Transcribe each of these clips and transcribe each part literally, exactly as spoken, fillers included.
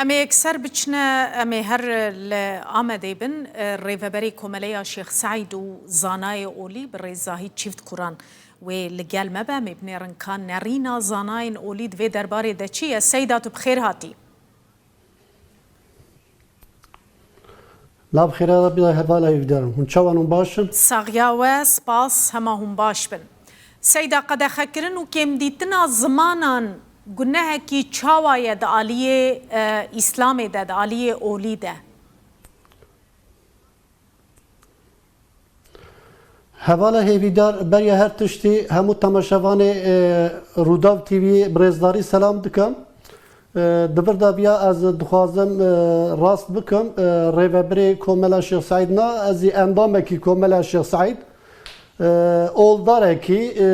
Em ê yekser biçine, em ê her li Amedê bin. Rêveberê Komeleya Şêx Seîd û zanayê olî bi rêz Zahîd Çîftkuran wê li gel me be. Em ê binêrin ka nerîna zanayên olî di vê derbarê de çi ye. Seyda, tu bi xêr hatî. Nav xêra Rabbî de hevala hêvîdaran. Hûn çawan, hûn baş in? Saxiya we, spas, hema hûn baş bin. Seyda, qedexekirin û kêmdîtina zimanan gunehekî çawa ye di aliyê, e, Îslamê de, di aliyê olî de? Hevala hêvîdar, beriya her tiştî hemû temaşevanê, e, Rûdaw T V'yê bi rêzdarî selam dikim. E, di vir de viya ez dixwazim, e, rast bikim, e, rêvebirê Komela Şêx Seîd na, ez jî endamekî Komela Şêx Seîd, e, oldarekî, e,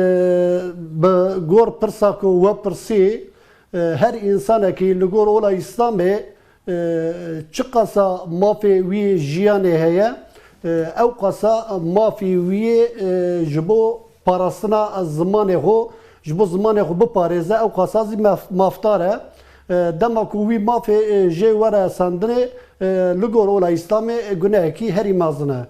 bi gor pirsa ku we pirsî, e, her însanekî li gor ola Îslamê, e, çiqasa mafê wî jiyanê heye, e, ewqasa mafî wî, e, ji bo parastina zimanê xwe, ji bo zimanê xwe biparêze, ewqasa zî maf-, mafdar e. E, dema ku wî mafê, e, jê were sendinê, e, li gor ola Îslamê, e, gunehekî herî mezin e.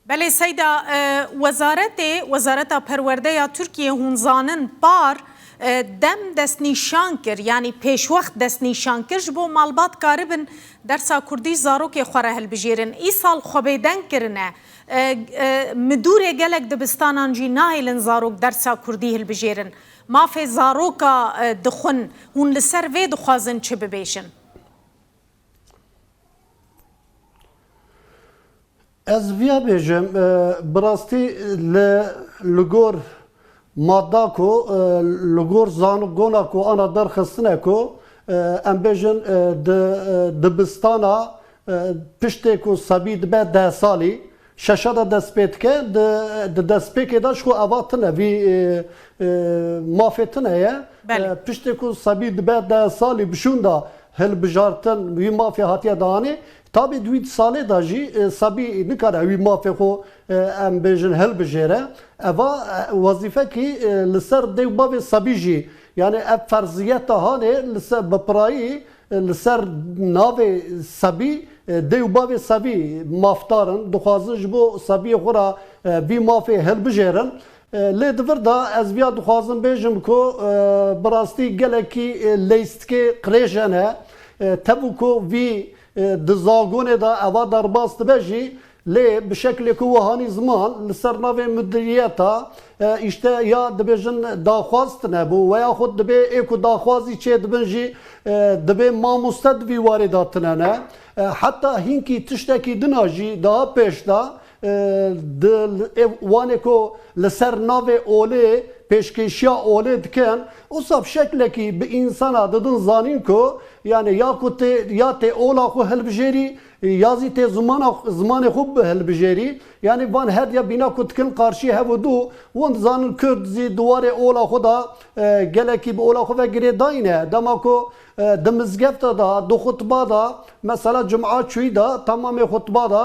Belê Seyda, e, wezaretê, Wezareta Perwerde ya Tirkiyê, hûn zanin, par, e, dem destnîşan kir, yanî pêşwext destnîşan kir, ji bo malbat karibin dersa kurdî zarokê xwe re hilbijêrin. Îsal xwebêdeng kirine. E, e, midûrê gelek dibistanan jî nahêlin zarok dersa kurdî hilbijêrin. Mafê zaroka, e, dixwin. Hûn li ser vê dixwazin çi bibêjin? Ez viya bêjim, e, bi rastî li, li gor madda ku, e, li gor zan-, gona ku ana derxistine ku, e, em bêjin, e, di, e, dibistana, e, piştê ku sebî dibe deh salî, şeşa de dest pê dike, di, di destpêkê de ji xwe eva tune, vî, e, e, mafê tune ye. Belê. E, piştê ku sebî dibe deh salî bi şûnda hilbijartin, wî mafê hatiye danê, tabî di wî salê de jî, e, sebî nikare wî mafê xwe, e, em bêjin hilbijêre. Eva, e, wezîfekî, e, li ser dê û bavê sebî jî, yani ev ferziyeta hanê li ser bi pirayî, e, li ser navê sebî, e, dê û bavê sebî mafdar in, dixwazin ji bo sebiyê xwe re, e, vî mafê hilbijêrin. E, lê di vir de ez viya dixwazim bêjim ku, e, bi rastî gelekî, e, leyîstikê qirêj hene. E, tev û ku vî, e, di zagonê de eva derbas dibe jî, lê bi şeklê ku wihanî ziman li ser navê mudiriyeta, e, îşte ya dibêjin daxwaz tune bû, weya xwe dibê ê ku daxwazî çê dibin jî, e, dibê mamoste di vî warê de tune ne. E, heta hinkî tiştekî dina jî daha pêş de, e, di, ê, wanê ku li ser navê olê pêşkêşiya olê dikin, wisa bi şeklekî bi însana didin zanîn ku, yani ya ku tê, ya tê ola xwe hilbijêrî, ya zî tê zimana, zimanê xwe bi hilbijêrî. Yani van her ya bîna ku dikin qarşî hev û du, wan dizanin Kurd zî di warê ola xwe de, e, gelekî bi ola xwe ve girêdayî ne. Dema ku, e, di mizgefta de, di xutba de, mesela cuma çûyî de, temamê xutba de,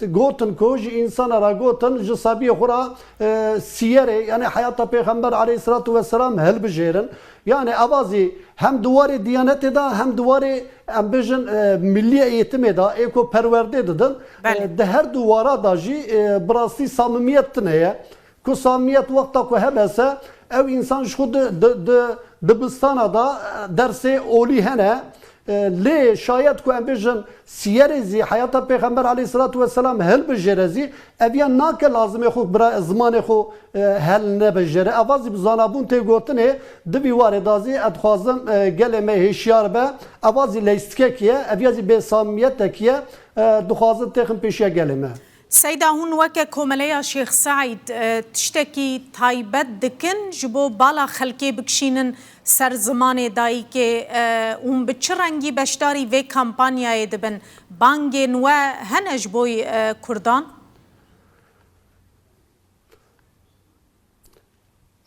e, gotin ku ji însana re gotin, ji sebiyê xwe re, e, siyerê, yani heyata Pêxember aleyhisselatu vesselam hilbijêrin. Yani eva zî hem di warê diyanetê de, hem di warê, em bêjin, e, milli eğitimê de, ê ku perwerdê didin, Belê. e, di her du wara de jî, e, bi rastî samimiyet tune ye. Ku samiyet wexta ku hebe se, ew însan ji xwe di, di, di, dibistana de, e, dersê olî hene. E, lê şayet ku em bêjin siyerê zî heyata Pêxember aleyhisselatu vesselam hilbijêre zî, ev ya nake lazimê xwe bira zimanê xwe, e, hel nebijêre. Eva zî bi zanabûn tê gotinê, di vî warê de zî ez dixwazim, e, gelê me hêşiyar be. Eva zî leyîstikekî ye, ev ya zî bêsamimiyetekî ye, e, dixwazin têxin pêşiya gelê me. Seyda, hûn weke Komeleya Şêx Seîd, e, tiştekî taybet dikin ji bo bala xelkê bikişînin ser zimanê dayikê, e, hûn bi çi rengî beşdarî vê kampanyayê dibin? Bangên we hene ji bo, e, Kurdan?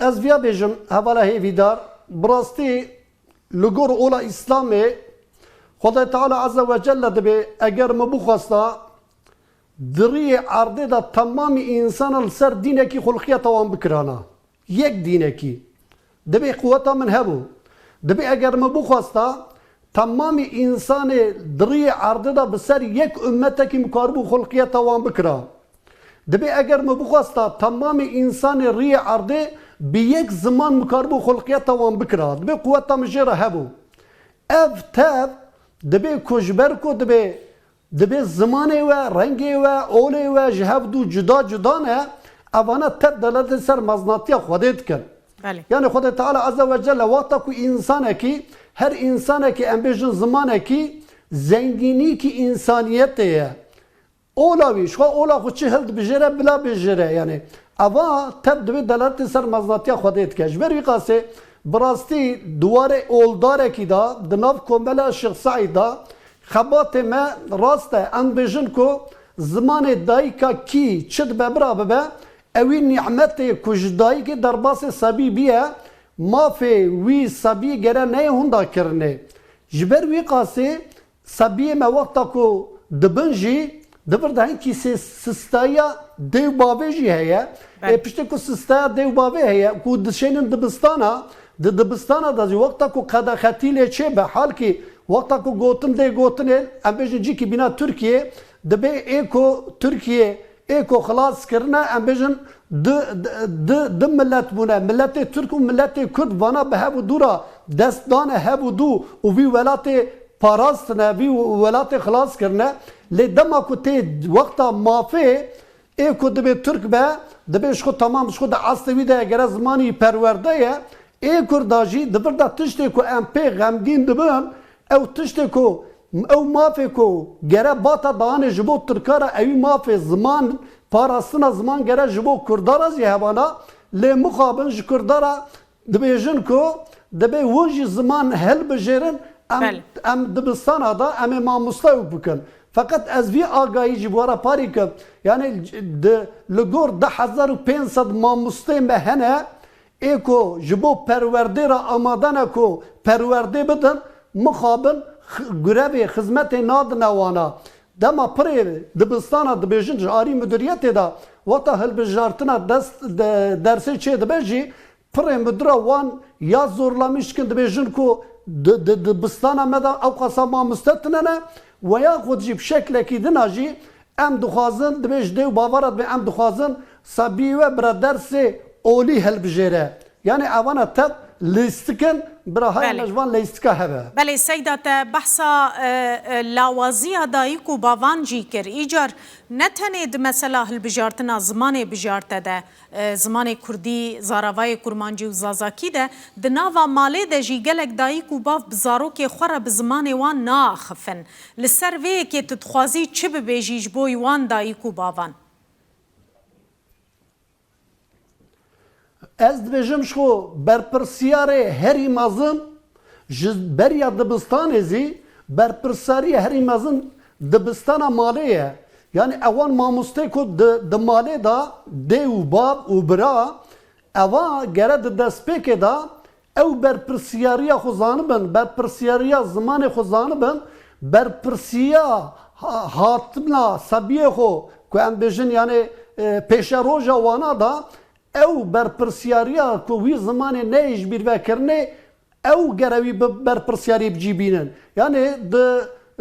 Ez viya bêjim, hevala hêvîdar, bi rastî li gor ola Îslamê, Xwedê Teala Azze ve Celle dibê, eger min bixwesta, di riyê erdê de temamî însana li ser dînekî xulqiyeta wan bikirana. Yek dînekî. Dibê quweta min hebû. Dibê eger min bixwesta, Temamî însanê di riyê erdê de bi ser yek ummetekî mikaribû xulqiyeta wan bikira. Dibê eger min bixwesta temamî însanê riyê erdê bi yek ziman mikaribû xulqiyeta wan bikira. Dibê quweta min jê re hebû. Ev tev dibê ku ji ber ku dibê, dibê zimanê we, rengê we, olê we ji hev dû cuda cuda ne, evana tev delaltê ser meznatiya Xwedê dikin. Belê. Yani Xwedê Teala Azze ve Celle wexta ku însanekî, her însanekî, em bêjin zimanekî, zengînîkî însaniyetê ye. Ola wî, ji xwe ola xwe çi hildibijêre, bila bêjêre, yani. Eva tev divê delaltê ser meznatiya Xwedê dike. Ji ber wî qasê, bi rastî di warê oldarekî de, di nav komela Şêx Seîd de, xebatê me rast e. Em bêjin ku zimanê dayika kî çi dibe bira bibe, ewî nîmetê ku ji dayikê derbasê sebî biye, mafê wî sebî gere neyê hundakirinê. Ji ber wî qasê, sebiyê me wexta ku dibin jî, di vir de hinkî sê-, sistayiya dê û bavê jî heye. Belê. Ê, piştî ku sistaya dê û bavê heye, ku dişênin dibistana, di dibistana de jî wexta ku qedexetî lê çêbe, halkî wexta ku gotin dê gotinê, em bêjin cîkî bîna Tirkiyê, dibê ê ku Tirkiye, ê ku xilas kirine, em bêjin, di, di, di, di milet bûne. Miletê Tirk û miletê Kurd vana bi hev û dû re dest dane hev û dû û vî welatê parastine, vî welatê xilas kirine. Lê dema ku tê wexta mafê, ê ku dibê Tirk be, dibê ji xwe temam, ji xwe di eslê wî de gere zimanî perwerde ye. Ê Kurda jî di vir de tiştê ku em pê xemgîn dibin, ew tiştê ku, ew mafê ku gere bata danê ji bo Tirka re, ewî mafê ziman, parastina ziman gere ji bo Kurda re jî hebana, lê mixabin ji Kurda re dibêjin ku dibê hûn jî ziman hilbijêrin, em, Belê. em dibistana de em ê mamoste ew bikin. Feqet ez vî agahî jî bi we re parî kim. Yani di, li gor du hezar û pênc sed mamosteyê me hene, ê ku ji bo perwerdê re amade ne ku perwerdê bidin, mixabin xi-, grevê xizmetê nadine wana. Dema pirê dibistana dibêjin ji alî mudiriyetê de, wexta hilbijartina dest, de, dersê çê dibe jî, pirê mudira wan ya zorlamîş dikin, dibêjin ku di, di, dibistana me de ew qasa mamoste tune ne, we yaxud jî bi şeklekî dina jî em dixwazin, dibê ji dê û bava re dibê em dixwazin sebiyê we bira dersê olî hilbijêre. Yani evana tev lîstikin, bira hayê Belê. me ji van lîstika hebe. Belê Seyda, te behsa, e, e, lawaziya dayik û bavan jî kir. Îcar ne tenê di mesela hilbijartina zimanê bijarte de, e, zimanê kurdî, zaravayê kurmancî û zazakî de, di nava malê de jî gelek dayik û bav bi zarokê xwe re bi zimanê wan naaxifin. Li ser vê yekê tu dixwazî çi bibêjî ji bo wan dayik û bavan? Ez dibêjim ji xwe berpirsiyarê herî mezin ji beriya dibistanê zî berpirsiyariyê herî mezin dibistana malê ye. Yani ewan mamostê ku di, di malê de dê û bav û bira, eva gere di destpêkê de ew berpirsiyariya xwe zanibin, berpirsiyariya zimanê xwe zanibin, berpirsiya ha-, hatina sebiyê xwe ku em bêjin, yani, e, pêşeroja wana da ew berpirsiyariya ku wî zimanê neyê ji bîr vekirinê, ew gere wî bi berpirsiyarî bi cî bînin. Yani di,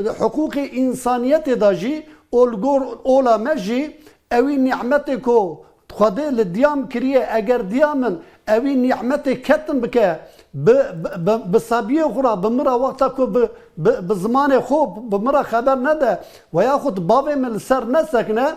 di hiqûqê însaniyetê de jî ol gor ola me jî ewî nîmetê ku Xwedê li diya min kiriye, eger diya min ewî nîmetê ketin bike, bi, bi, bi, bi sebiyê xwe re, bi min re wexta ku bi, bi, bi zimanê xwe, bi min re xeber nede, we yaxud bavê min li ser nesekine,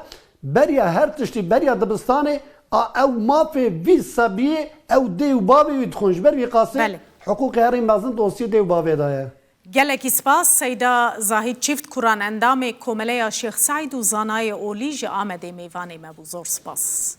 beriya her tiştî, beriya dibistanê, a ew mafê vî sebiyê, ew dê û bavê wî dixwin. Ji ber vî qasê Belê. hiqûqê herî mezin dosyê dê û bavê de ye. Gelekî spas, Seyda Zahîd Çîft Kuran, endamê Komeleya Şêx Seîd û zanayê olî ji Amedê mêvanê me bû. Zor spas.